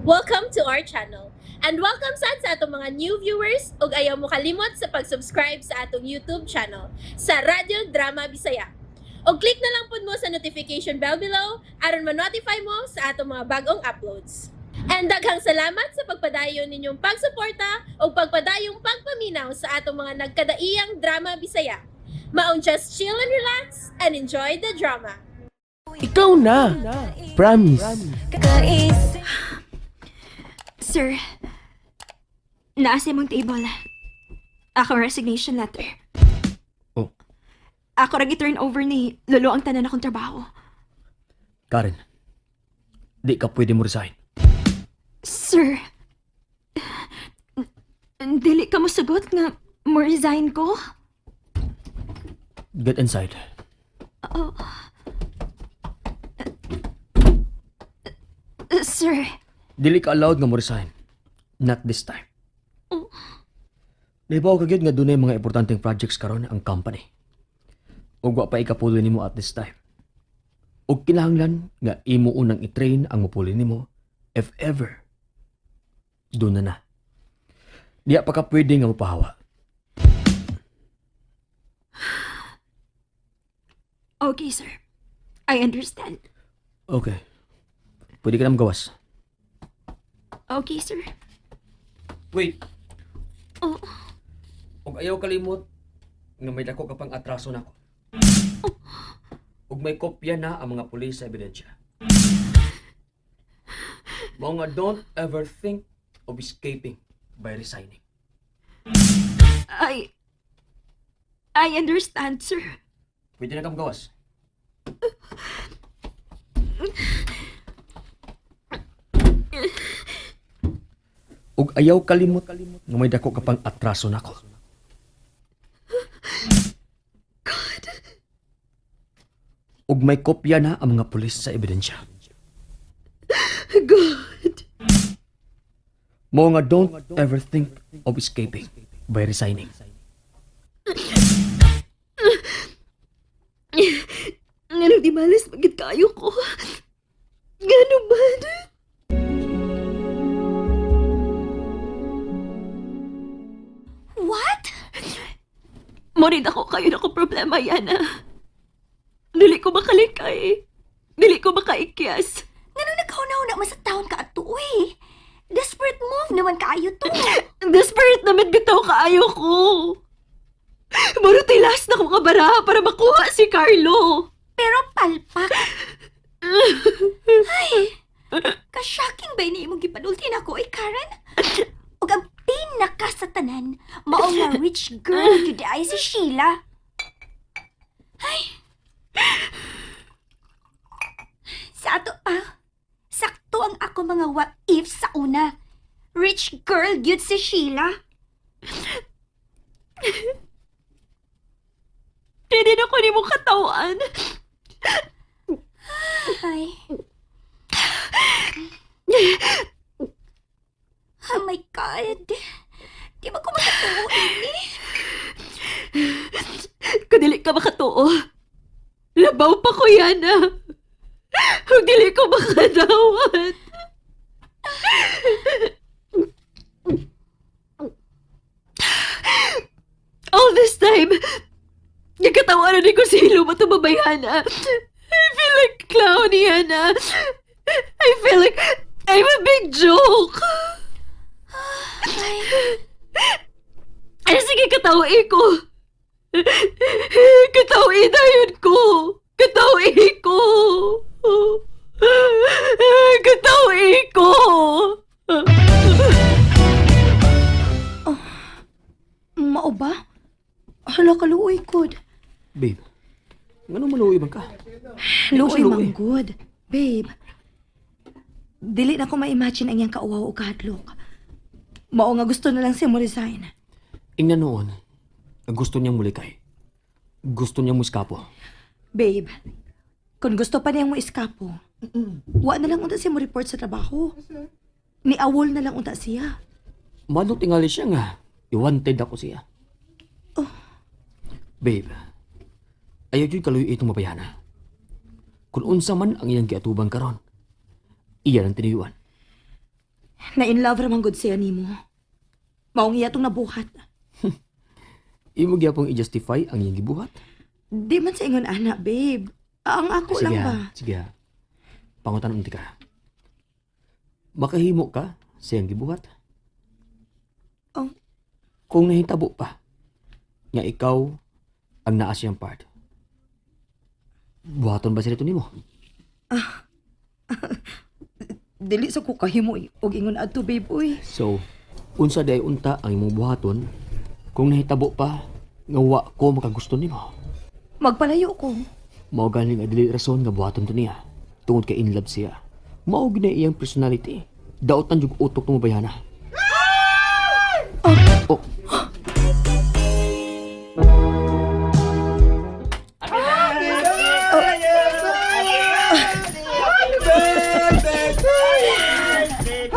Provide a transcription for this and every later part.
Welcome to our channel. And welcome sad sa atong mga new viewers ug ayaw mo kalimot sa pag-subscribe sa atong YouTube channel sa Radyo Drama Bisaya. Og click na lang pud mo sa notification bell below aron ma-notify mo sa atong mga bagong uploads. And daghang salamat sa pagpadayon ninyong pagsuporta ug pagpadayong pagpaminaw sa atong mga nagkadaiyang drama Bisaya. Maong just chill and relax and enjoy the drama. Ikaw na. Promise. Sir, naa sa imong table. Ako resignation letter. Oh. Ako ra turn over ni Lolo ang tanan akong trabaho. Karen, di ka pwede mo resign. Sir, dili ka mosugot nga mo resign ko? Get inside. Sir, Dili ka allowed nga mo resign. Not this time. Nahibaw ka gyud nga dunay mga importanteng projects karon ang company. Ug wa pa ikapuli nimo at this time. Ug kinahanglan nga imo unang i-train ang mupuli nimo if ever. Doon na na. Diya pa ka pwede nga mopahawa. Okay, sir. I understand. Okay. Pwede ka na magawas. Okay, sir. Wait. Oh. Ug ayaw kalimot nga may dako ka pang atraso nako. Ug may kopya na ang mga pulis sa ebidensya. Mao nga don't ever think of escaping by resigning. I understand, sir. Pwede na kang gawas. Ug ayaw kalimot nga may dako ka pang atraso nako. God. Ug may kopya na ang mga pulis sa ebidensya. God. Mao nga don't ever think of escaping by resigning. Ngano di malas magid kayo ko? Ngano man? What? Mo rin ako kayo na ko problema, Yana. Dili ko makalikay. Dili ko makaikyas. Ngano nagkauna-una man sa taon ka ato eh. Desperate move naman kaayo to. Desperate naman bitaw kaayo ko. Muro last na ko kabara para makuha si Carlo. Pero palpak. Ay, ka-shocking ba ni imong gipanulti nako eh, Karen? Ug ang pinaka sa tanan, mao nga rich girl gyud ay si Sheila. Ay. Sa ato pa, sakto ang ako mga what if sa una. Rich girl gyud si Sheila. Pwede na ko nimo katawan. Ay. Oh my God. Di ba ko makatuo, ini? Kung dili ka makatuo, labaw pa ko, Yana. Kung dili ko makadawat. All this time, nagkatawanan ko si Hilo matumabayana. I feel like clown, Yana. I feel like I'm a big joke. Ay, sige, katawain ko. Katawain na yun ko. Katawain ko. Katawain ko. Mao ba? Hala ka, luoy good. Babe, ngano maluoy man ka? Luoy siya man luoy. good. Babe, dili na ko ma-imagine ang iyang kauwaw o kahadlok. Mao nga gusto na lang siya mo resign. Ingnan noon, gusto niyang mulikay. Gusto niyang muskapo. Babe, kung gusto pa niyang mo eskapo, wa na lang unta siya mo report sa trabaho. Ni awol na lang unta siya. Mano tingali siya nga. I-wanted ako siya. Oh. Babe, ayaw yun kaluyo itong mabayana. Kung unsa man ang iyang giatubang karon, iya ang tinuyuan. Na in love ra man gud siya nimo. Maong iya tong nabuhat. Imo gyapong i-justify ang iyang gibuhat. Di man sa ingon ana, babe. Ang ako Sige lang ha, ba? sige ha. Pangutan unti ka. Makahimo ka sa iyang gibuhat. Oh. Kung nahitabo pa nga ikaw ang naa siyang part. Buhaton ba sila ito nimo? Dili sa ko kahimo og ingon adto, babe, uy. So, unsa day unta ang imong buhaton kung nahitabo pa nga wa ko makagusto nimo? Magpalayo ko. Mao gani nga dili rason nga buhaton to niya tungod kay in love siya. Mao gyud na iyang personality. Daotan jud utok tong bayana. Oh.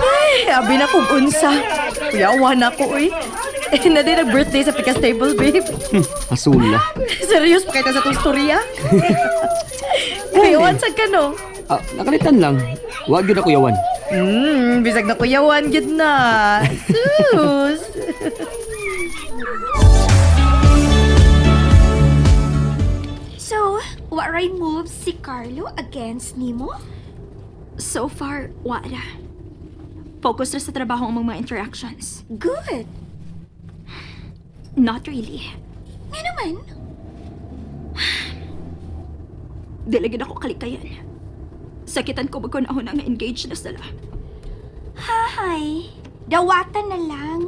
Ay, abi na kong unsa. Kuyawa na ko, uy. Eh, na din nag-birthday sa Pikas Table, babe. Hasula. Serious pa kita sa itong storya? Kuyawan sa ka, no? Ah, nakalitan lang. Wa gyud ako yawan. Bisag na kuyawan, gid na. Sus! So, what right moves si Carlo against nimo? So far, wala. Focus ra sa trabaho ang mga interactions. Good. Not really. Nga naman. Dili gid ako kalikayan. Sakitan ko magkunahon nga engaged na sila. Hay, dawatan na lang.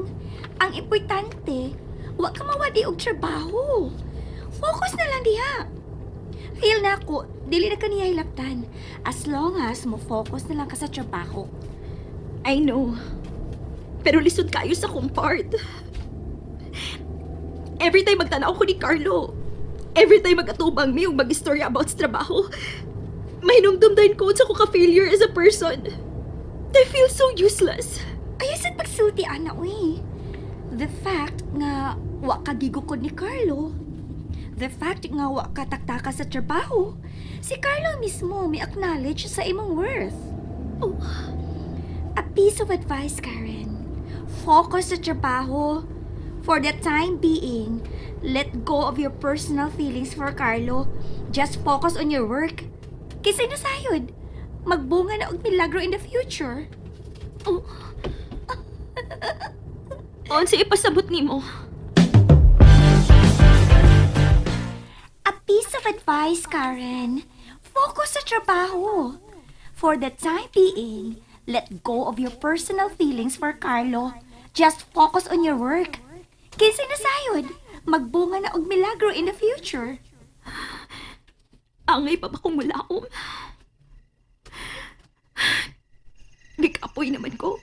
Ang importante, wa ka mawadi og trabaho. Focus na lang diha. Feel na ako, dili na kaniya hilaptan. As long as mo focus na lang ka sa trabaho. I know. Pero lisod kayo sa akong part. Every time magtanaw ko ni Carlo, every time mag-atubang mi ug mag-istorya about sa trabaho, mahinumdum din ko sa ko ka-failure as a person. I feel so useless. Ayaw sad pagsulti, ana, uy. The fact nga wa ka gigukod ni Carlo. The fact nga wa ka taktaka sa trabaho. Si Carlo mismo may acknowledge sa imong worth. Oh. A piece of advice, Karen. Focus sa trabaho. For the time being, let go of your personal feelings for Carlo. Just focus on your work. Kaysa nasayod, magbunga na og milagro in the future. Oh. Unsa ipasabot nimo? A piece of advice, Karen. Focus sa trabaho. For the time being, let go of your personal feelings for Carlo. Just focus on your work. Kaysa nasayod, magbunga na og milagro in the future. Angay pa ba kong mulaom? Gikapoy naman ko.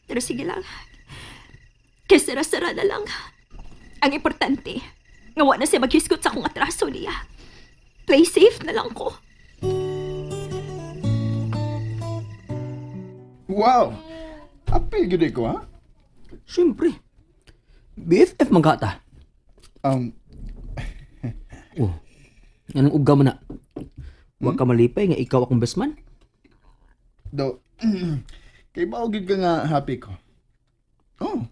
Pero sige lang. Kesara-sara na lang. Ang importante, nga wa na siya maghisgot sa akong atraso niya. Play safe na lang ko. Wow! Apil gid ko, ha? Siyempre. BFF man ka ta. Oh. Anong uga man na? Wa ka malipay nga ikaw akong best man? Do, kay bao gid ka nga happy ko. Oh.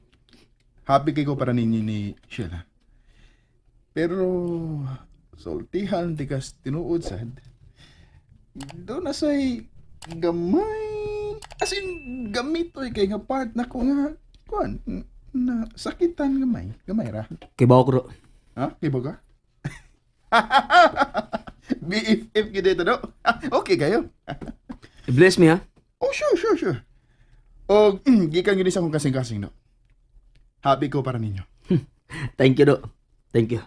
Happy kay ko para ninyo ni Sheila. Pero sultihan di kas tinuod sad. Do na say gamay as in gamitoy kay nga part na ko nga kuan na sakitan gamay, gamay ra. Kay bawo ko ro. Ha? Kay ba ka? BFF gid ito, no? Okay kayo. Bless me ha. Oh, sure. O, gikan yun sa akong kasing-kasing, no? Happy ko para ninyo. Thank you do. Thank you.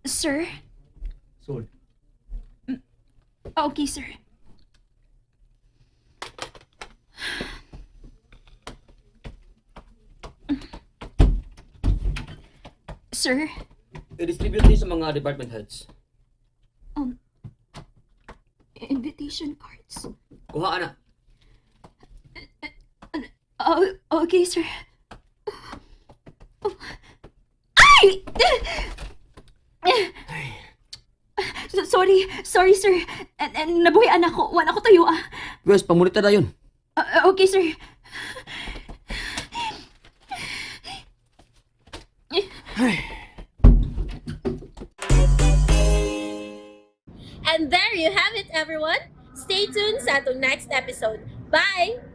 Sir? Sol. Okay, sir. Sir? I-distribute din sa mga department heads. Invitation cards. Kuha na. Oh, okay, sir. Ay! Sorry, sorry sir. And nabuhi anak ko. Wala ko tayo ah. Wes, pamulita na yun. Ah, okay sir. And there you have it, everyone. Stay tuned sa atong next episode. Bye!